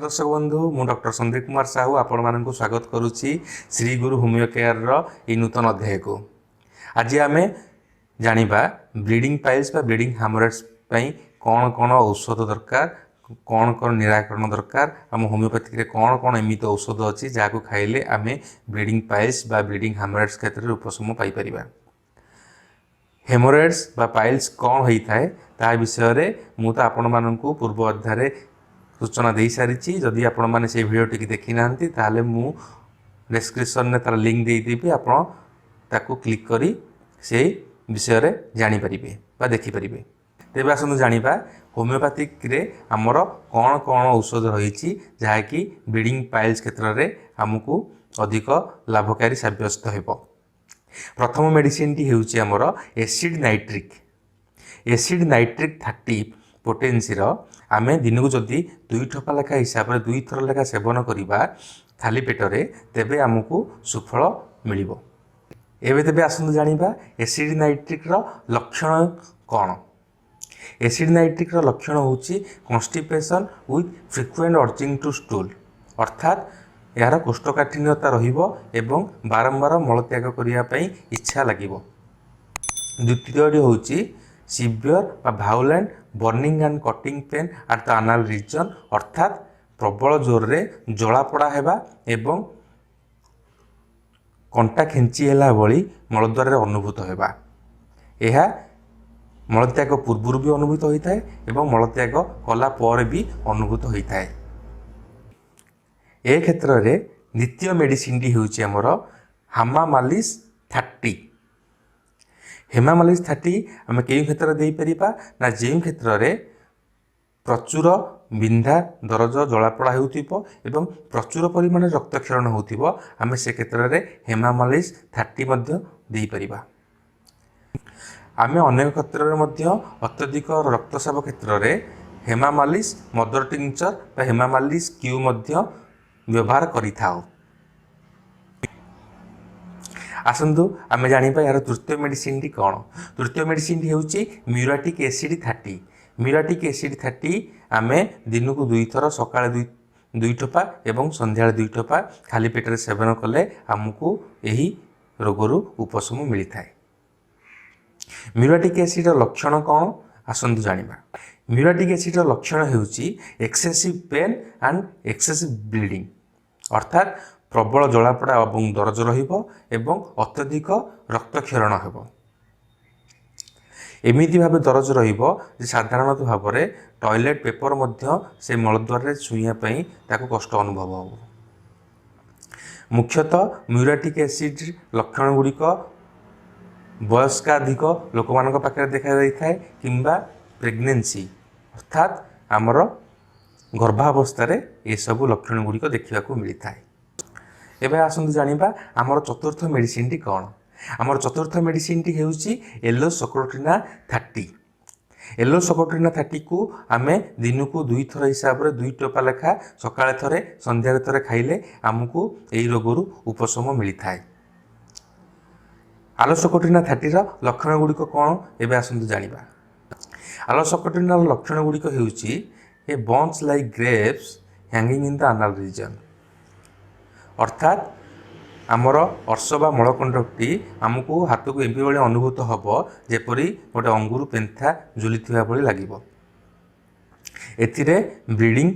ଦର୍ଶକ ବନ୍ଧୁ, ମୁଁ ଡକ୍ଟର ସନ୍ଦୀପ କୁମାର ସାହୁ ଆପଣମାନଙ୍କୁ ସ୍ୱାଗତ କରୁଛି ଶ୍ରୀ ଗୁରୁ ହୋମିଓ କେୟାରର ଏହି ନୂତନ ଅଧ୍ୟାୟକୁ। ଆଜି ଆମେ ଜାଣିବା ବ୍ଲିଡ଼ିଂ ପାଇଲ୍ସ ବା ବ୍ଲିଡ଼ିଂ ହାମୋରଏଡ୍ସ ପାଇଁ କ'ଣ କ'ଣ ଔଷଧ ଦରକାର, କ'ଣ କ'ଣ ନିରାକରଣ ଦରକାର, ଆମ ହୋମିଓପାଥିକରେ କ'ଣ କ'ଣ ଏମିତି ଔଷଧ ଅଛି ଯାହାକୁ ଖାଇଲେ ଆମେ ବ୍ଲିଡ଼ିଂ ପାଇଲ୍ସ ବା ବ୍ଲିଡ଼ିଂ ହାମୋରଏଡ୍ସ କ୍ଷେତ୍ରରେ ଉପଶମ ପାଇପାରିବା। ହେମୋରଏଡ୍ସ ବା ପାଇଲ୍ସ କ'ଣ ହୋଇଥାଏ, ତାହା ବିଷୟରେ ମୁଁ ତ ଆପଣମାନଙ୍କୁ ପୂର୍ବ ଅଧ୍ୟାୟରେ ସୂଚନା ଦେଇସାରିଛି। ଯଦି ଆପଣମାନେ ସେଇ ଭିଡ଼ିଓଟିକି ଦେଖିନାହାନ୍ତି, ତାହେଲେ ମୁଁ ଡେସ୍କ୍ରିପସନ୍ରେ ତା'ର ଲିଙ୍କ୍ ଦେଇଦେବି। ଆପଣ ତାକୁ କ୍ଲିକ୍ କରି ସେଇ ବିଷୟରେ ଜାଣିପାରିବେ ବା ଦେଖିପାରିବେ। ତେବେ ଆସନ୍ତୁ ଜାଣିବା ହୋମିଓପାଥିକରେ ଆମର କ'ଣ କ'ଣ ଔଷଧ ରହିଛି, ଯାହାକି ବ୍ଲିଡ଼ିଂ ପାଇଲ୍ସ କ୍ଷେତ୍ରରେ ଆମକୁ ଅଧିକ ଲାଭକାରୀ ସାବ୍ୟସ୍ତ ହେବ। ପ୍ରଥମ ମେଡ଼ିସିନଟି ହେଉଛି ଆମର ଏସିଡ୍ ନାଇଟ୍ରିକ୍। ଏସିଡ୍ ନାଇଟ୍ରିକ୍ 30 ପୋଟେନ୍ସିର ଆମେ ଦିନକୁ ଯଦି 2 ଠୋପା ଲେଖା ହିସାବରେ ଦୁଇଥର ଲେଖା ସେବନ କରିବା ଖାଲି ପେଟରେ, ତେବେ ଆମକୁ ସୁଫଳ ମିଳିବ। ଏବେ ତେବେ ଆସନ୍ତୁ ଜାଣିବା ଏସିଡ୍ ନାଇଟ୍ରିକ୍ର ଲକ୍ଷଣ କ'ଣ। ଏସିଡ୍ ନାଇଟ୍ରିକ୍ର ଲକ୍ଷଣ ହେଉଛି constipation with frequent urging to stool, ଅର୍ଥାତ୍ ଏହାର କୋଷ୍ଠକାଠିନ୍ୟତା ରହିବ ଏବଂ ବାରମ୍ବାର ମଳତ୍ୟାଗ କରିବା ପାଇଁ ଇଚ୍ଛା ଲାଗିବ। ଦ୍ୱିତୀୟଟି ହେଉଛି ସିଭିୟର ବା violent burning and cutting pain at the anal region, ଅର୍ଥାତ୍ ପ୍ରବଳ ଜୋରରେ ଜଳାପୋଡ଼ା ହେବା ଏବଂ କଣ୍ଟା ଖେଞ୍ଚି ହେଲା ଭଳି ମଳଦ୍ୱାରରେ ଅନୁଭୂତ ହେବା। ଏହା ମଳତ୍ୟାଗ ପୂର୍ବରୁ ବି ଅନୁଭୂତ ହୋଇଥାଏ ଏବଂ ମଳତ୍ୟାଗ କଲା ପରେ ବି ଅନୁଭୂତ ହୋଇଥାଏ। ଏ କ୍ଷେତ୍ରରେ ଦ୍ୱିତୀୟ ମେଡ଼ିସିନଟି ହେଉଛି ଆମର ହାମାମାଲିସ୍ 30। ହେମାମାଲିସ୍ 30 ଆମେ କେଉଁ କ୍ଷେତ୍ରରେ ଦେଇପାରିବା ନା, ଯେଉଁ କ୍ଷେତ୍ରରେ ପ୍ରଚୁର ବିନ୍ଧା, ଦରଜ, ଜଳାପୋଡ଼ା ହେଉଥିବ ଏବଂ ପ୍ରଚୁର ପରିମାଣରେ ରକ୍ତକ୍ଷରଣ ହେଉଥିବ, ଆମେ ସେ କ୍ଷେତ୍ରରେ ହେମାମାଲିସ୍ 30 ମଧ୍ୟ ଦେଇପାରିବା। ଆମେ ଅନେକ କ୍ଷେତ୍ରରେ ମଧ୍ୟ ଅତ୍ୟଧିକ ରକ୍ତସ୍ରାବ କ୍ଷେତ୍ରରେ ହେମାମାଲିସ୍ ମଦର ଟିଙ୍କଚର ବା ହେମାମାଲିସ୍ କ୍ୟୁ ମଧ୍ୟ ବ୍ୟବହାର କରିଥାଉ। ଆସନ୍ତୁ ଆମେ ଜାଣିବା ଏହାର ତୃତୀୟ ମେଡ଼ିସିନଟି କ'ଣ। ତୃତୀୟ ମେଡ଼ିସିନଟି ହେଉଛି ମ୍ୟୁରାଟିକ୍ ଏସିଡ୍ 30। ମ୍ୟୁରାଟିକ୍ ଏସିଡ୍ 30 ଆମେ ଦିନକୁ ଦୁଇଥର, ସକାଳେ ଦୁଇ ଦୁଇ ଟୋପା ଏବଂ ସନ୍ଧ୍ୟାବେଳେ 2 ଟୋପା ଖାଲି ପେଟରେ ସେବନ କଲେ ଆମକୁ ଏହି ରୋଗରୁ ଉପଶମ ମିଳିଥାଏ। ମ୍ୟୁରାଟିକ୍ ଏସିଡ୍ର ଲକ୍ଷଣ କ'ଣ, ଆସନ୍ତୁ ଜାଣିବା। ମ୍ୟୁରାଟିକ୍ ଏସିଡ୍ର ଲକ୍ଷଣ ହେଉଛି excessive pain and excessive bleeding, ଅର୍ଥାତ୍ ପ୍ରବଳ ଜଳାପୋଡ଼ା ଏବଂ ଦରଜ ରହିବ ଏବଂ ଅତ୍ୟଧିକ ରକ୍ତକ୍ଷରଣ ହେବ। ଏମିତି ଭାବେ ଦରଜ ରହିବ ଯେ ସାଧାରଣତଃ ଭାବରେ ଟଏଲେଟ୍ ପେପର ମଧ୍ୟ ସେ ମଳଦ୍ୱାରରେ ଛୁଇଁବା ପାଇଁ ତାକୁ କଷ୍ଟ ଅନୁଭବ ହେବ। ମୁଖ୍ୟତଃ ମ୍ୟୁରାଟିକ୍ ଏସିଡ୍ ଲକ୍ଷଣ ଗୁଡ଼ିକ ବୟସ୍କାଧିକ ଲୋକମାନଙ୍କ ପାଖରେ ଦେଖାଯାଇଥାଏ କିମ୍ବା ପ୍ରେଗନେନ୍ସି, ଅର୍ଥାତ୍ ଆମର ଗର୍ଭାବସ୍ଥାରେ ଏସବୁ ଲକ୍ଷଣ ଗୁଡ଼ିକ ଦେଖିବାକୁ ମିଳିଥାଏ। ଏବେ ଆସନ୍ତୁ ଜାଣିବା ଆମର ଚତୁର୍ଥ ମେଡ଼ିସିନଟି କ'ଣ। ଆମର ଚତୁର୍ଥ ମେଡ଼ିସିନଟି ହେଉଛି ଏଲୋ ସକୋଟ୍ରିନା 30। ଏଲୋ ସକୋଟ୍ରିନା 30କୁ ଆମେ ଦିନକୁ ଦୁଇଥର ହିସାବରେ 2 ଟୋପା ଲେଖା ସକାଳେ ଥରେ, ସନ୍ଧ୍ୟାରେ ଥରେ ଖାଇଲେ ଆମକୁ ଏହି ରୋଗରୁ ଉପଶମ ମିଳିଥାଏ। ଆଲୋସକୋଟ୍ରିନା 30ର ଲକ୍ଷଣ ଗୁଡ଼ିକ କ'ଣ, ଏବେ ଆସନ୍ତୁ ଜାଣିବା। ଆଲୋସକୋଟ୍ରିନାର ଲକ୍ଷଣ ଗୁଡ଼ିକ ହେଉଛି a bunch like grapes hanging in the anal region, ଅର୍ଥାତ୍ ଆମର ଅର୍ଶ ବା ମଳକଣ୍ଟକଟି ଆମକୁ ହାତକୁ ଏମିତି ଭଳି ଅନୁଭୂତ ହେବ, ଯେପରି ଗୋଟେ ଅଙ୍ଗୁର ପେନ୍ଥା ଝୁଲିଥିବା ଭଳି ଲାଗିବ। ଏଥିରେ ବ୍ଲିଡ଼ିଂ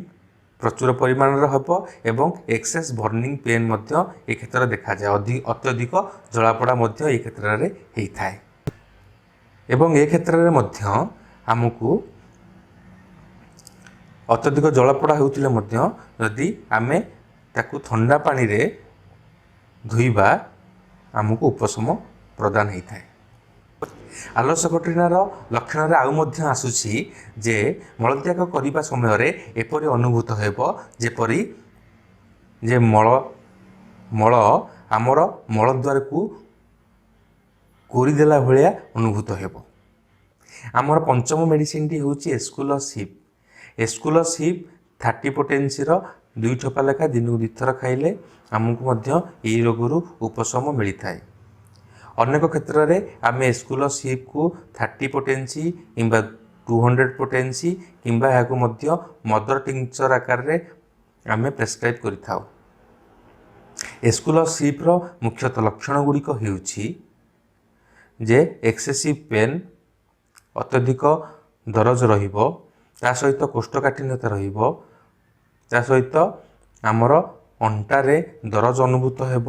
ପ୍ରଚୁର ପରିମାଣର ହେବ ଏବଂ ଏକ୍ସେସ୍ ବର୍ଣ୍ଣିଂ ପେନ୍ ମଧ୍ୟ ଏ କ୍ଷେତ୍ରରେ ଦେଖାଯାଏ। ଅତ୍ୟଧିକ ଜଳାପୋଡ଼ା ମଧ୍ୟ ଏ କ୍ଷେତ୍ରରେ ହେଇଥାଏ ଏବଂ ଏ କ୍ଷେତ୍ରରେ ମଧ୍ୟ ଆମକୁ ଅତ୍ୟଧିକ ଜଳାପୋଡ଼ା ହେଉଥିଲେ ମଧ୍ୟ ଯଦି ଆମେ ତାକୁ ଥଣ୍ଡା ପାଣିରେ ଧୋଇବା, ଆମକୁ ଉପଶମ ପ୍ରଦାନ ହେଇଥାଏ। ଆଲୋସକୋଟ୍ରିନାର ଲକ୍ଷଣରେ ଆଉ ମଧ୍ୟ ଆସୁଛି ଯେ ମଳତ୍ୟାଗ କରିବା ସମୟରେ ଏପରି ଅନୁଭୂତ ହେବ, ଯେପରି ଯେ ମଳ ଆମର ମଳଦ୍ୱାରକୁ କୋରିଦେଲା ଭଳିଆ ଅନୁଭୂତ ହେବ। ଆମର ପଞ୍ଚମ ମେଡ଼ିସିନଟି ହେଉଛି ଏସ୍କୁଲସ୍ ହିପ୍। ଏସ୍କୁଲସ୍ ହିପ୍ 30 ପୋଟେନ୍ସିର 2 ଠୋପା ଲେଖା ଦିନକୁ ଦୁଇଥର ଖାଇଲେ ଆମକୁ ମଧ୍ୟ ଏହି ରୋଗରୁ ଉପଶମ ମିଳିଥାଏ। ଅନେକ କ୍ଷେତ୍ରରେ ଆମେ ଏସ୍କୁଲସ୍ ହିପ୍କୁ 30 ପୋଟେନ୍ସି କିମ୍ବା 200 ପୋଟେନ୍ସି କିମ୍ବା ଏହାକୁ ମଧ୍ୟ ମଦର ଟିଙ୍କଚର ଆକାରରେ ଆମେ ପ୍ରେସକ୍ରାଇବ୍ କରିଥାଉ। ଏସ୍କୁଲସ୍ ହିପ୍ର ମୁଖ୍ୟତଃ ଲକ୍ଷଣ ଗୁଡ଼ିକ ହେଉଛି ଯେ ଏକ୍ସେସିଭ୍ ପେନ୍, ଅତ୍ୟଧିକ ଦରଜ ରହିବ, ତା ସହିତ କୋଷ୍ଠକାଠିନ୍ୟତା ରହିବ, ତା ସହିତ ଆମର ଅଣ୍ଟାରେ ଦରଜ ଅନୁଭୂତ ହେବ।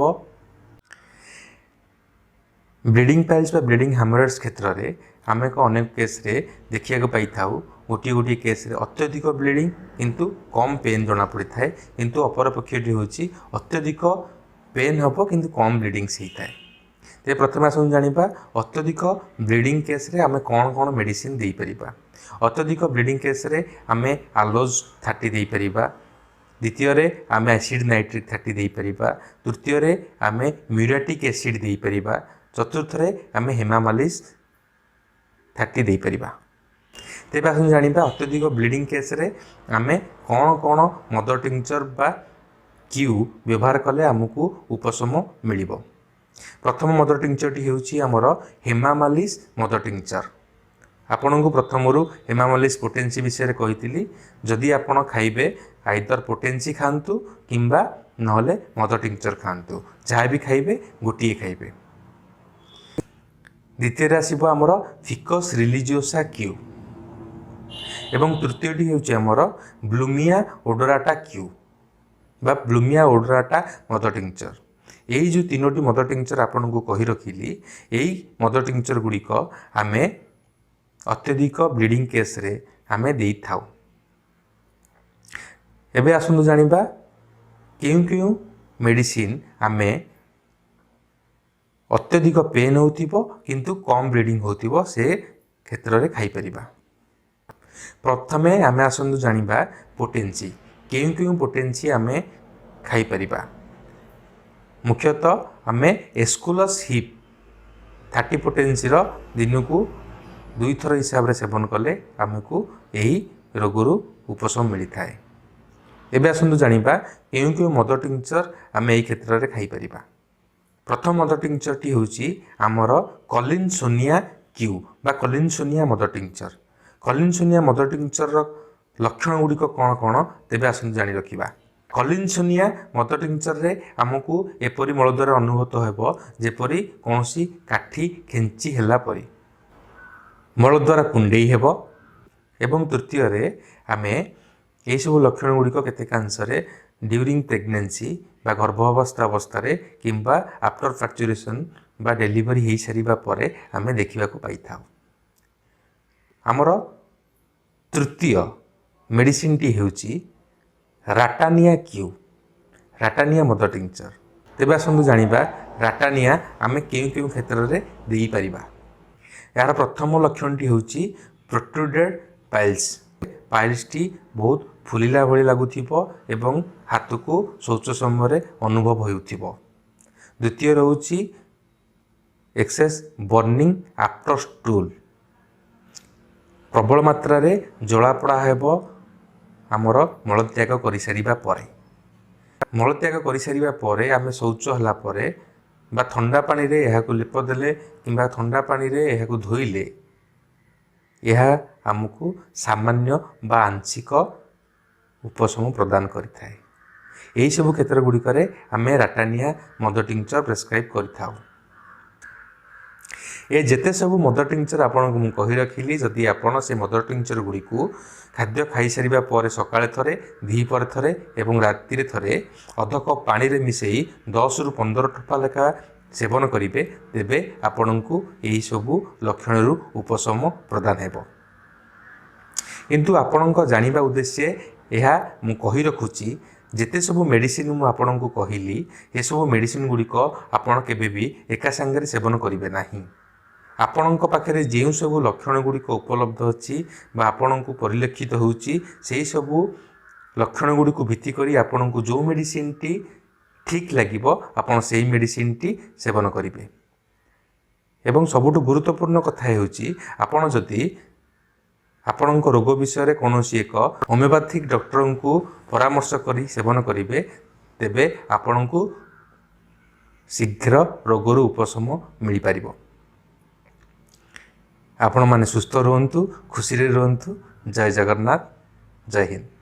ବ୍ଲିଡ଼ିଂ ପାଇଲ୍ସ ବା ବ୍ଲିଡ଼ିଂ ହାମରଏଡ଼୍ସ କ୍ଷେତ୍ରରେ ଆମେ ଏକ ଅନେକ କେସ୍ରେ ଦେଖିବାକୁ ପାଇଥାଉ, ଗୋଟିଏ ଗୋଟିଏ କେସ୍ରେ ଅତ୍ୟଧିକ ବ୍ଲିଡ଼ିଂ କିନ୍ତୁ କମ୍ ପେନ୍ ଜଣାପଡ଼ିଥାଏ, କିନ୍ତୁ ଅପରପକ୍ଷଟି ହେଉଛି ଅତ୍ୟଧିକ ପେନ୍ ହେବ କିନ୍ତୁ କମ୍ ବ୍ଲିଡ଼ିଂସ୍ ହେଇଥାଏ। ତେବେ ପ୍ରଥମେ ଆସନ୍ତୁ ଜାଣିବା, ଅତ୍ୟଧିକ ବ୍ଲିଡ଼ିଂ କେସ୍ରେ ଆମେ କ'ଣ କ'ଣ ମେଡ଼ିସିନ ଦେଇପାରିବା। ଅତ୍ୟଧିକ ବ୍ଲିଡ଼ିଂ କେସ୍ରେ ଆମେ ଆଲୋଜ୍ 30 ଦେଇପାରିବା। ଦ୍ୱିତୀୟରେ ଆମେ ଆସିଡ୍ ନାଇଟ୍ରିକ୍ 30 ଦେଇପାରିବା। ତୃତୀୟରେ ଆମେ ମ୍ୟୁରାଟିକ୍ ଏସିଡ୍ ଦେଇପାରିବା। ଚତୁର୍ଥରେ ଆମେ ହେମାମାଲିସ୍ 30 ଦେଇପାରିବା। ତେବେ ଆସନ୍ତୁ ଜାଣିବା, ଅତ୍ୟଧିକ ବ୍ଲିଡ଼ିଂ କେସ୍ରେ ଆମେ କ'ଣ କ'ଣ ମଦର ଟିଙ୍କଚର୍ ବା କ୍ୟୁ ବ୍ୟବହାର କଲେ ଆମକୁ ଉପଶମ ମିଳିବ। ପ୍ରଥମ ମଦର ଟିଙ୍କଚର୍ଟି ହେଉଛି ଆମର ହେମାମାଲିସ୍ ମଦର ଟିଙ୍କଚର୍। ଆପଣଙ୍କୁ ପ୍ରଥମରୁ ହେମାମାଲିସ୍ ପୋଟେନ୍ସି ବିଷୟରେ କହିଥିଲି। ଯଦି ଆପଣ ଖାଇବେ, ଆଇଦର ପୋଟେନ୍ସି ଖାଆନ୍ତୁ କିମ୍ବା ନହେଲେ ମଦର ଟିଙ୍କଚର୍ ଖାଆନ୍ତୁ। ଯାହା ବି ଖାଇବେ, ଗୋଟିଏ ଖାଇବେ। ଦ୍ୱିତୀୟରେ ଆସିବ ଆମର ଫିକସ୍ ରିଲିଜିଓସା କ୍ୟୁ ଏବଂ ତୃତୀୟଟି ହେଉଛି ଆମର ବ୍ଲୁମିଆ ଓଡୋରାଟା କ୍ୟୁ ବା ବ୍ଲୁମିଆ ଓଡୋରାଟା ମଦର ଟିଙ୍କଚର୍। ଏଇ ଯେଉଁ ତିନୋଟି ମଦର ଟିଙ୍କଚର୍ ଆପଣଙ୍କୁ କହି ରଖିଲି, ଏଇ ମଦର ଟିଙ୍କଚର୍ ଗୁଡ଼ିକ ଆମେ ଅତ୍ୟଧିକ ବ୍ଲିଡ଼ିଂ କେସ୍ରେ ଆମେ ଦେଇଥାଉ। ଏବେ ଆସନ୍ତୁ ଜାଣିବା, କେଉଁ କେଉଁ ମେଡ଼ିସିନ ଆମେ ଅତ୍ୟଧିକ ପେନ୍ ହେଉଥିବ କିନ୍ତୁ କମ୍ ବ୍ଲିଡ଼ିଂ ହେଉଥିବ, ସେ କ୍ଷେତ୍ରରେ ଖାଇପାରିବା। ପ୍ରଥମେ ଆମେ ଆସନ୍ତୁ ଜାଣିବା ପୋଟେନ୍ସି, କେଉଁ କେଉଁ ପୋଟେନ୍ସି ଆମେ ଖାଇପାରିବା। ମୁଖ୍ୟତଃ ଆମେ ଏସ୍କୁଲସ୍ ହିପ୍ 30 ପୋଟେନ୍ସିର ଦିନକୁ ଦୁଇଥର ହିସାବରେ ସେବନ କଲେ ଆମକୁ ଏହି ରୋଗରୁ ଉପଶମ ମିଳିଥାଏ। ଏବେ ଆସନ୍ତୁ ଜାଣିବା, କେଉଁ କେଉଁ ମଦର ଟିଙ୍କଚର୍ ଆମେ ଏହି କ୍ଷେତ୍ରରେ ଖାଇପାରିବା। ପ୍ରଥମ ମଦର ଟିଙ୍କଚର୍ଟି ହେଉଛି ଆମର କଲିନସୋନିଆ କ୍ୟୁ ବା କଲିନସୋନିଆ ମଦର ଟିଙ୍କଚର୍। କଲିନସୋନିଆ ମଦର ଟିଙ୍କଚର୍ର ଲକ୍ଷଣ ଗୁଡ଼ିକ କ'ଣ କ'ଣ, ତେବେ ଆସନ୍ତୁ ଜାଣି ରଖିବା। କଲିନସୋନିଆ ମଦର ଟିଙ୍କଚର୍ରେ ଆମକୁ ଏପରି ମଳଦ୍ୱାର ଅନୁଭୂତ ହେବ, ଯେପରି କୌଣସି କାଠି ଖେଞ୍ଚି ହେଲା ପରି ମଳଦ୍ୱାର କୁଣ୍ଡେଇ ହେବ। ଏବଂ ତୃତୀୟରେ ଆମେ ଏହିସବୁ ଲକ୍ଷଣ ଗୁଡ଼ିକ କେତେକାଂଶରେ ଡ୍ୟୁରିଂ ପ୍ରେଗନେନ୍ସି ବା ଗର୍ଭ ଅବସ୍ଥା ଅବସ୍ଥାରେ କିମ୍ବା ଆଫ୍ଟର ପାର୍ଚୁରେସନ୍ ବା ଡେଲିଭରି ହୋଇସାରିବା ପରେ ଆମେ ଦେଖିବାକୁ ପାଇଥାଉ। ଆମର ତୃତୀୟ ମେଡ଼ିସିନଟି ହେଉଛି ରାଟାନିଆ କ୍ୟୁ, ରାଟାନିଆ ମଦର ଟିଙ୍କଚର୍। ତେବେ ଆସନ୍ତୁ ଜାଣିବା, ରାଟାନିଆ ଆମେ କେଉଁ କେଉଁ କ୍ଷେତ୍ରରେ ଦେଇପାରିବା। ଏହାର ପ୍ରଥମ ଲକ୍ଷଣଟି ହେଉଛି ପ୍ରୋଟ୍ରୁଡେଡ଼ ପାଇଲ୍ସ। ପାଇଲ୍ସଟି ବହୁତ ଫୁଲିଲା ଭଳି ଲାଗୁଥିବ ଏବଂ ହାତକୁ ଶୌଚ ସମୟରେ ଅନୁଭବ ହେଉଥିବ। ଦ୍ୱିତୀୟ ରହୁଛି ଏକ୍ସେସ୍ ବର୍ଣ୍ଣିଂ ଆଫ୍ଟର ଷ୍ଟୁଲ୍। ପ୍ରବଳ ମାତ୍ରାରେ ଜଳାପୋଡ଼ା ହେବ ଆମର ମଳତ୍ୟାଗ କରିସାରିବା ପରେ। ମଳତ୍ୟାଗ କରିସାରିବା ପରେ ଆମେ ଶୌଚ ହେଲା ପରେ ବା ଥଣ୍ଡା ପାଣିରେ ଏହାକୁ ଲେପ ଦେଲେ କିମ୍ବା ଥଣ୍ଡା ପାଣିରେ ଏହାକୁ ଧୋଇଲେ ଏହା ଆମକୁ ସାମାନ୍ୟ ବା ଆଂଶିକ ଉପଶମ ପ୍ରଦାନ କରିଥାଏ। ଏହିସବୁ କ୍ଷେତ୍ର ଗୁଡ଼ିକରେ ଆମେ ରାଟାନିଆ ମଦର ଟିଙ୍କଚର୍ ପ୍ରେସକ୍ରାଇବ୍ କରିଥାଉ। ଏ ଯେତେ ସବୁ ମଦର ଟିଙ୍କଚର୍ ଆପଣଙ୍କୁ ମୁଁ କହି ରଖିଲି, ଯଦି ଆପଣ ସେ ମଦର ଟିଙ୍କଚର୍ ଗୁଡ଼ିକୁ ଖାଦ୍ୟ ଖାଇସାରିବା ପରେ ସକାଳେ ଥରେ, ଦ୍ୱିପହରେ ଥରେ ଏବଂ ରାତିରେ ଥରେ ଅଧ କପ୍ ପାଣିରେ ମିଶାଇ 10ରୁ 15 ଟୋପା ଲେଖା ସେବନ କରିବେ, ତେବେ ଆପଣଙ୍କୁ ଏହିସବୁ ଲକ୍ଷଣରୁ ଉପଶମ ପ୍ରଦାନ ହେବ। କିନ୍ତୁ ଆପଣଙ୍କ ଜାଣିବା ଉଦ୍ଦେଶ୍ୟ ଏହା ମୁଁ କହି ରଖୁଛି, ଯେତେ ସବୁ ମେଡ଼ିସିନ ମୁଁ ଆପଣଙ୍କୁ କହିଲି, ଏସବୁ ମେଡ଼ିସିନ ଗୁଡ଼ିକ ଆପଣ କେବେ ବି ଏକା ସାଙ୍ଗରେ ସେବନ କରିବେ ନାହିଁ। ଆପଣଙ୍କ ପାଖରେ ଯେଉଁ ସବୁ ଲକ୍ଷଣ ଗୁଡ଼ିକ ଉପଲବ୍ଧ ଅଛି ବା ଆପଣଙ୍କୁ ପରିଲକ୍ଷିତ ହେଉଛି, ସେହି ସବୁ ଲକ୍ଷଣ ଗୁଡ଼ିକୁ ଭିତ୍ତି କରି ଆପଣଙ୍କୁ ଯେଉଁ ମେଡ଼ିସିନଟି ଠିକ୍ ଲାଗିବ, ଆପଣ ସେଇ ମେଡ଼ିସିନଟି ସେବନ କରିବେ। ଏବଂ ସବୁଠୁ ଗୁରୁତ୍ୱପୂର୍ଣ୍ଣ କଥା ହେଉଛି, ଆପଣ ଯଦି ଆପଣଙ୍କ ରୋଗ ବିଷୟରେ କୌଣସି ଏକ ହୋମିଓପାଥିକ୍ ଡକ୍ଟରଙ୍କୁ ପରାମର୍ଶ କରି ସେବନ କରିବେ, ତେବେ ଆପଣଙ୍କୁ ଶୀଘ୍ର ରୋଗରୁ ଉପଶମ ମିଳିପାରିବ। ଆପଣମାନେ ସୁସ୍ଥ ରୁହନ୍ତୁ, ଖୁସିରେ ରୁହନ୍ତୁ। ଜୟ ଜଗନ୍ନାଥ, ଜୟ ହିନ୍ଦ।